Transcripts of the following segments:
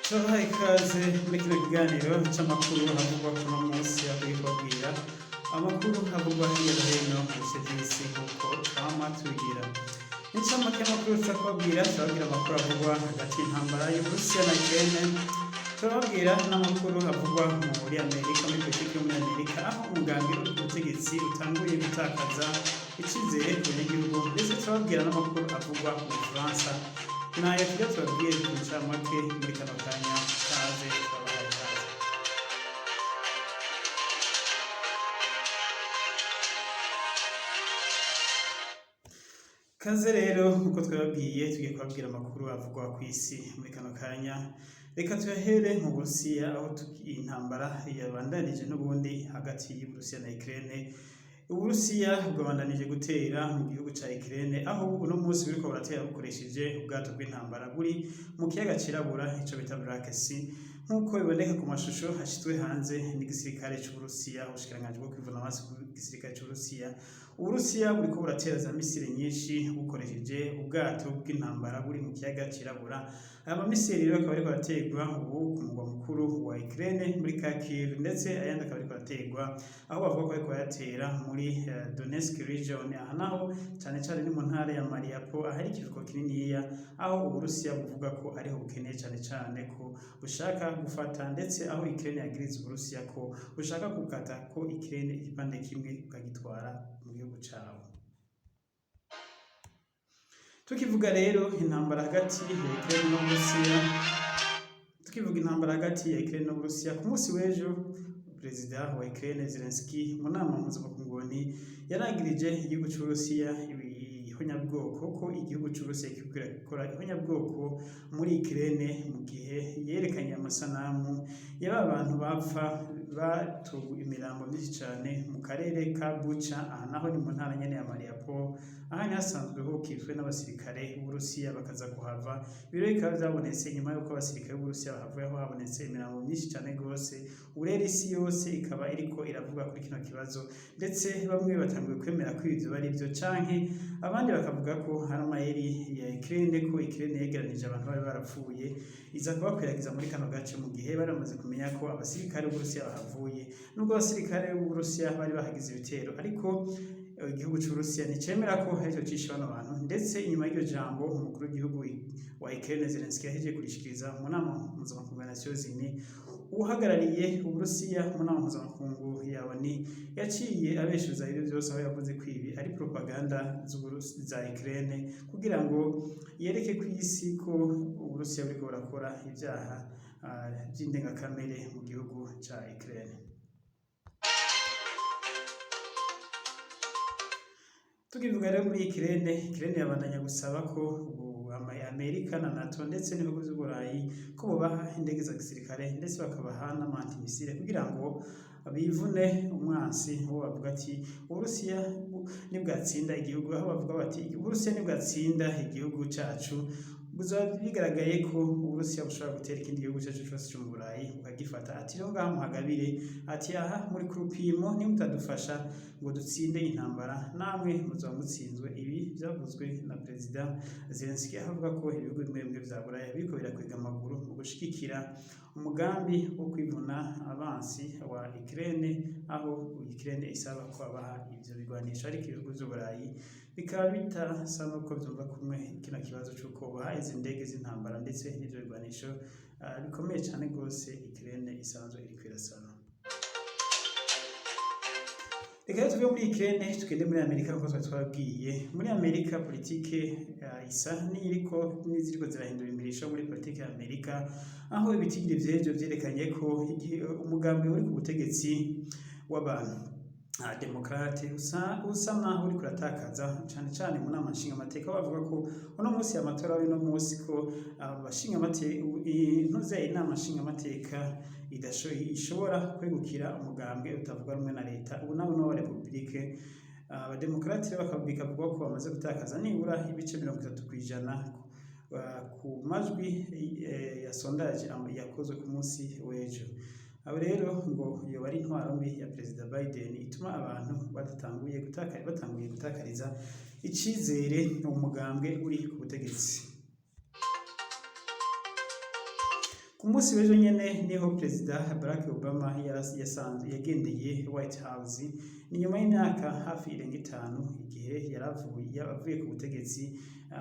Turabaha ikaze muri kino kiganiro c'amakuru havugwa kuno munsi, aho tugiye kubabwira amakuru havugwa hirya no hino mu bice vy'isi nk'uko twama tubigira. Incamake y'amakuru tuza kubabwira, turababwira amakuru avugwa hagati y'intambara y'Uburusiya na Ukraine, turababwira n'amakuru avugwa muri Amerika, muri politiki yo muri Amerika, aho umugambi uri ku butegetsi utanguye gutakaza icizere ku banyagihugu, ndetse turababwira n'amakuru avugwa mu Bufaransa. Nayo tujya tubabwiye ku ncamake muri kano kanya. Kaze, turabahaye ikaze. Kaze rero, nk'uko twababwiye, tugiye kubabwira amakuru avugwa ku isi muri kano kanya. Reka tuyahere mu Burusiya, aho intambara yabandanije n'ubundi hagati y'Uburusiya na Ukraine. Uburusiya bwabandanije gutera mu gihugu ca Ukraine, aho uno munsi buriko buratera bukoresheje ubwato bw'intambara buri mu kiyaga cirabura, ico bita Black Sea, nk'uko biboneka ku mashusho hashizwe hanze n'igisirikare c'Uburusiya, ubushikiranganji bwo kwivuna amaso bw'igisirikare c'Uburusiya. Uburusiya buriko buratera za misile nyinshi bukoresheje ubwato bw'intambara buri mu kiyaga cirabura. Aya mamisile rero akaba ariko araterwa ubu ku mugwa mukuru wa Ukraine muri Kharkiv, ndetse ayandi akaba ariko araterwa aho bavuga ko ariko bayatera muri Donetsk region. Aha naho cane cane ni mu ntara ya Mariupol, ahari ikivuko kininiya, aho Uburusiya buvuga ko ariho bukeneye cane cane ko bushaka gufata, ndetse aho Ukraine yagiriza Uburusiya ko bushaka gukata ko Ukraine igipande kimwe bukagitwara mu gihugu cabo. Tukivuga rero intambara hagati ya Ukraine n'Uburusiya, tukivuga intambara hagati ya Ukraine n'Uburusiya, ku munsi w'ejo perezida wa Ukraine Zelensky mu nama mpuzamakungu yaragirije igihugu c'Uburusiya ihonyabwoko, ko igihugu c'Uburusiya kiriko kirakora ihonyabwoko muri Ukraine, mu gihe yerekanye amasanamu y'aba bantu bapfa batuwe imirambo myinshi cane mu karere ka Bucha. Aha naho ni mu ntara nyene ya Mariupol, aha ni hasanzwe hokijwe n'abasirikare b'Uburusiya bakaza kuhava. Ibiro bikaba vyabonetse nyuma y'uko abasirikare b'Uburusiya bahavuye, aho habonetse imirambo myinshi cane gose. Ubu rero isi yose ikaba iriko iravuga kuri kino kibazo, ndetse bamwe batanguye kwemera ko ivyo ari vyo, canke abandi bakavuga ko hari amayeri ya Ukraine, ko Ukraine yegeranije abantu bari barapfuye iza kubakwiragiza muri kano gace mu gihe bari bamaze kumenya ko abasirikare b'Uburusiya bahavuye. Nubwo abasirikare b'Uburusiya bari bahagize ibitero, ariko igihugu c'Uburusiya nticemera ko aricyo cishe bano bantu. Ndetse inyuma y'iryo jambo umukuru w'igihugu wa Ukraine Zelensky yahejeje kurishikiriza mu nama mpuzamakungu ya Nations Unies, uhagarariye Uburusiya mu nama mpuzamakungu ya ONU yaciye abeshuza ibyo byose, aho yavuze ko ibi ari propaganda za Ukraine kugira ngo yereke ku isi ko Uburusiya buriko burakora ibyaha vy'indengakamere mu gihugu ca Ukraine. Tukivuga rero muri Ukraine, Ukraine yabandanya gusaba ko ubu Amerika na NATO ndetse n'ibihugu vy'Uburayi ko bobaha indege za gisirikare, ndetse bakabaha n'ama-antimisile kugira ngo bivune umwansi wo bavuga ati Uburusiya nibwatsinda igihugu, aho bavuga bati Uburusiya nibwatsinda igihugu cacu, bizoba bigaragaye ko Uburusiya bushobora gutera ikindi gihugu cyacu cyose cyo mu Burayi bukagifata. Ati rero ngaha muhagabire, ati aha muri ku rupimo, nimutadufasha ngo dutsinde intambara namwe muzaba mutsinzwe. Ibi byavuzwe na perezida Zelensky, aho avuga ko ibihugu bimwe bimwe vya Buraya biriko birakwega amaguru mu gushigikira umugambi wo kwivuna abansi wa Ukraine, aho Ukraine isaba ko babaha ivyo bigwanisho, ariko ibihugu vy'Uburayi bikaba bitasa n'uko vyumva kumwe kino kibazo c'uko baha izi ndege z'intambara ndetse n'ivyo bigwanisho bikomeye cane gose Ukraine isanzwe iriko irasaba. Reka rero tuve muri Ukraine tugende muri Amerika nk'uko twari twabwiye. Muri Amerika politike isa n'iriko n'iziriko zirahindura imirisho muri politike ya Amerika, aho ibitigiri vy'ejo vyerekanye ko umugambi uri ku butegetsi w'abantu demokrate usa naho uriko uratakaza cane cane mu nama nshingamateka. Bavuga ko uno munsi amatora y'uno munsi ko abashingamateka intuze inama nshingamateka ishobora kwegukira umugambwe utavuga rumwe na leta, ubu nabo n'aba republike. Abademokarate bikavuga ko bamaze gutakaza nibura ibice 30% ku majwi ya sondage yakozwe ku munsi w'ejo. Abo rero ngo yoba ari intwaro mbi ya perezida Biden ituma abantu badatanguye gutaka, batanguye gutakariza icizere umugambwe uri ku butegetsi. Ku Ku munsi w'ejo nyene niho Perezida Barack Obama yasanzwe yagendeye White House. Ni nyuma y'imyaka hafi irenga 5 igihe yaravuye avuye ku butegetsi,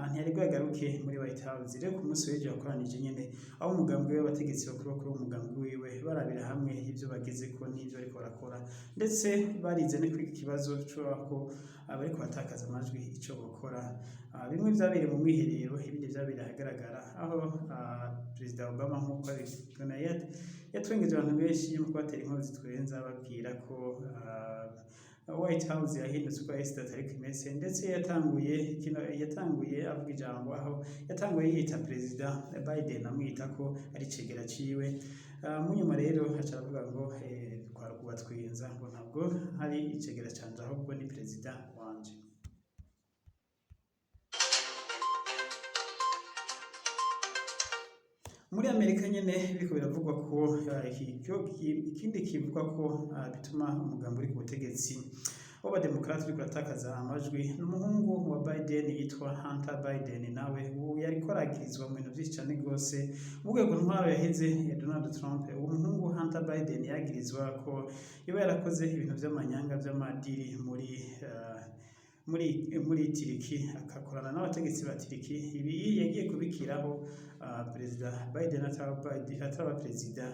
ntiyari bwagaruke muri White House. Rero ku munsi w'ejo yakoranije nyene aho umugambwe w'abategetsi bakuru bakuru b'umugambwe wiwe, barabira hamwe ivyo bagezeko n'ivyo bariko barakora, ndetse barize no kwiga ikibazo c'uko abariko batakaza amajwi ico bokora. Bimwe vyabereye mu mwiherero, ibindi vyabereye ahagaragara, aho Perezida Obama, nk'uko abibona, yatwengeje abantu benshi mu kubatera inkuru zitwenza, babwira ko White House yahindutse uko yahise atariko imeze. Ndetse yatanguye kino, yatanguye avuga ijambo aho yatanguye yita Perezida Biden, amwita ko ari icegera ciwe. Mu nyuma rero aca aravuga ngo kwari kubatwenza, ngo ntabwo hari icegera canje, ahubwo ni perezida wanje. Muri Amerika nyene biriko biravugwa ko ikindi kivugwa ko bituma umugambi uri ku butegetsi w'abademokarate uriko uratakaza amajwi n'umuhungu wa Biden yitwa Hunter Biden. Nawe ubu yariko aragirizwa mu bintu vyinshi cane gose mu rwego ntwaro yaheze ya Donald Trump. Uwo muhungu Hunter Biden yagirizwa ko yoba yarakoze ibintu vy'amanyanga, vy'amadiri muri Tiriki, akakorana n'abategetsi ba Tiriki. Ibi yagiye kubikiraho Perezida Biden ataraba perezida.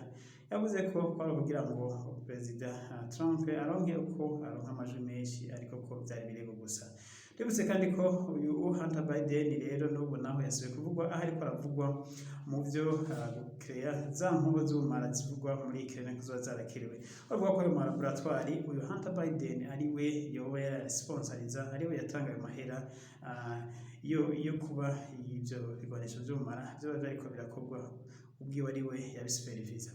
Yavuze ko kwari kugira ngo Perezida Trump aronke uko aronka amajwi menshi, ariko ko vyari birego gusa. Twibutse kandi ko uyu Hunter Biden rero n'ubu naho yasubiye kuvugwa, aho ariko aravugwa mu vyo gukeya za nkoho z'ubumara zivugwa muri Ukraine ko zoba zarakerewe. Bavuga ko ayo ma laboratoire uyu Hunter Biden ari we yoba yaraysponsoriza, ari we yatanga ayo mahera yo kuba ivyo bigwanisho vy'ubumara vyoba vyariko birakorwa, ubwiwe ari we yabisupervisa.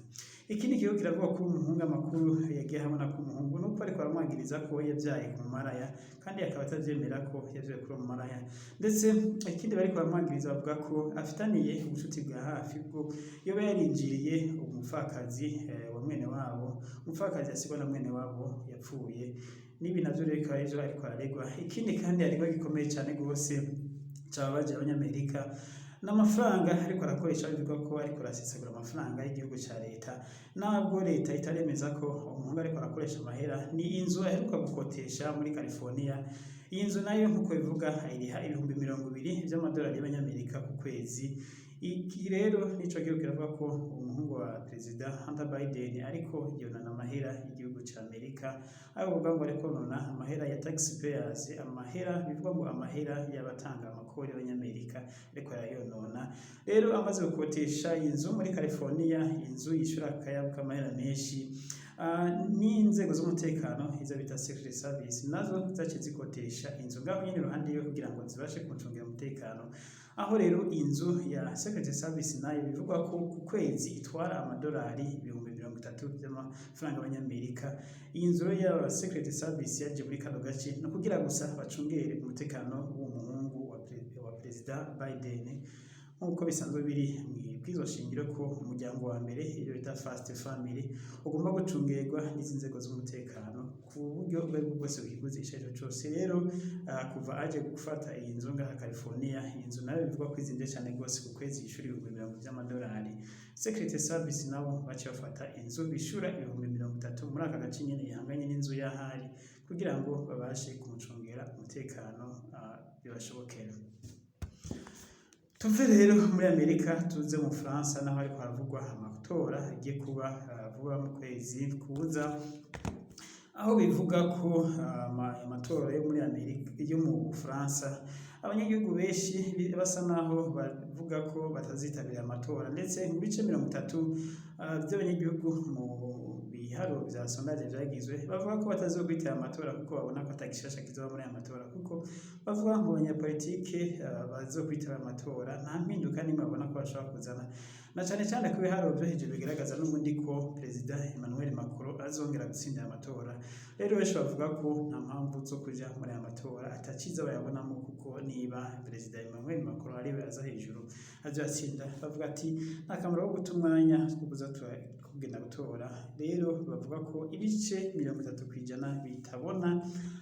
Ikindi kigo kiravuga ko umuhungu, amakuru yagiye ahabona ko umuhungu nuko ariko aramwagiriza ko yavyaye ku mumaraya, kandi akaba atavyemera ko yavyaye kuri uwo mumaraya. Ndetse ikindi bariko baramwagiriza, bavuga ko afitaniye ubucuti bwa hafi, bwo yoba yarinjiriye umupfakazi wa mwene wabo, umupfakazi yasigwa na mwene wabo yapfuye. N'ibi navyo rero bikaba arivyo ariko araregwa. Ikindi kandi aregwa gikomeye cane gose cababaje abanyamerika n'amafaranga ariko arakoresha. Bivuga ko ariko arasesagura amafaranga y'igihugu ca leta, ntabwo leta itaremeza ko umuhungu ariko arakoresha amahera. Ni inzu aheruka gukotesha muri California. Iyi nzu nayo, nk'uko bivuga, ayiriha 20,000 vy'amadolari y'abanyamerika ku kwezi. Iki rero nico gihugu kiravuga ko umuhungu wa Perezida Hunter Biden ariko yonona amahera y'igihugu ca Amerika, aho bavuga ngo ariko yonona amahera ya taxpayers, amahera bivuga ngo amahera y'abatanga amakori y'abanyamerika ariko arayonona. Rero amaze gukotesha inzu muri California, inzu yishura akayabo k'amahera menshi, n'inzego z'umutekano, izo bita Secret Service, nazo zaciye zikotesha inzu ngaho nyene iruhande yiwe kugira ngo zibashe kumucungira umutekano. Aho rero inzu ya Secret Service nayo bivugwa ko ku kwezi itwara amadolari 30,000 vy'amafaranga y'abanyamerika. Iyi nzu rero ya Secret Service yaje muri kano gace no kugira gusa bacungere umutekano w'uwo muhungu wa Perezida Biden, nk'uko bisanzwe biri mw'ibwirizwa shingiro ko umuryango wa mbere, iyo bita first family, ugomba gucungerwa n'izi nzego z'umutekano ku buryo ubwo aribwo bwose bwiguze ico arico cose. Rero kuva aje gufata iyi nzu ngaha California, iyi nzu nayo bivugwa ko izimvye cane gose, ku kwezi yishura 20,000 vy'amadolari. Secret Service nabo baciye bafata inzu bishura 30,000 muri aka gace nyene ihanganye n'inzu y'ahari, kugira ngo babashe kumucungera umutekano, bibashobokere. Tuve rero muri Amerika tuze mu Bufaransa, naho hariko haravugwa amatora agiye kuba vuba mu kwezi kuza, aho bivuga ko amatora yo muri Amerika, yo mu Bufaransa, abanyagihugu benshi basa naho bavuga ko batazitabira amatora. Ndetse mu bice 30 vy'abanyagihugu mu biharuro vya sondage vyagizwe bavuga ko batazokwitabira amatora, kuko babona ko atagishasha kizoba muri aya matora, kuko bavuga ngo abanyapolitike bazokwitaba amatora nta mpinduka nimwe babona ko bashobora kuzana, na cane cane ko ibiharuro vyo hejuru bigaragaza n'ubundi ko Perezida Emmanuel Macron azongera gutsindira amatora. Rero benshi bavuga ko nta mpamvu zo kuja muri aya matora, ataciza bayabonamo, kuko niba Perezida Emmanuel Macron ariwe aza hejuru azoyatsinda, bavuga ati nta kamaro ko guta umwanya two kuza kugenda gutora. Rero bavuga ko ibice 30% bitabona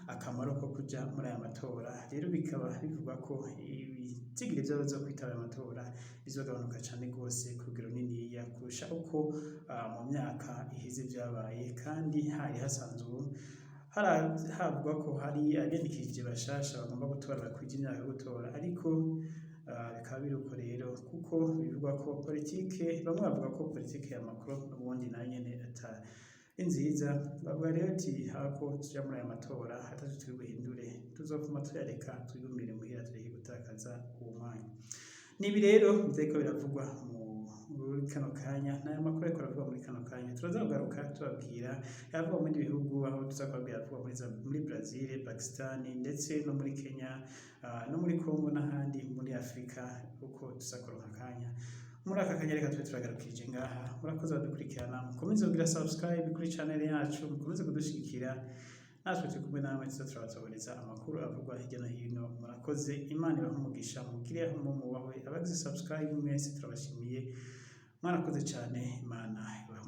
akamaro ko kuja muri aya matora. Rero bikaba bivugwa ko ibitigiri vy'abazokwitaba aya matora bizogabanuka cane gose ku rugero runiniya. kurusha uko mu myaka iheze vyabaye, kandi hari hasanzwe havugwa ko hari abiyandikishije bashasha bagomba gutora bakwije imyaka yo gutora. Ariko bikaba biri uko rero, kuko bivugwa ko politike, bamwe bavuga ko politike ya Macron n'ubundi nayo nyene atari nziza. Bavuga rero ati hako tuja muri aya matora ataco turi buhindure, tuzopfuma tuyareka, twigumire muhira, tureke gutakaza uwo mwanya. Nibi rero vyariko biravugwa muri kano kanya, n'aya makuru ariko aravugwa muri kano kanya. Turaza kugaruka tubabwira ayavugwa mu bindi bihugu, aho tuza kubabwira ayavugwa muri Brazil, Pakistan, ndetse no muri Kenya, no muri Congo n'ahandi muri Afrika, uko tuza kuronka akanya. Muri aka kanya reka tube turagarukirije ngaha. Murakoze badukurikirana, mukomeze kugira subscribe kuri channel yacu, mukomeze kudushigikira. Natwe turi kumwe namwe, tuza turabatoboreza amakuru avugwa hirya no hino. Murakoze, Imana ibahe umugisha, mugire aho mubahwe. Abagize subscribe mwese turabashimiye, mwarakoze cyane. Imana ibahe.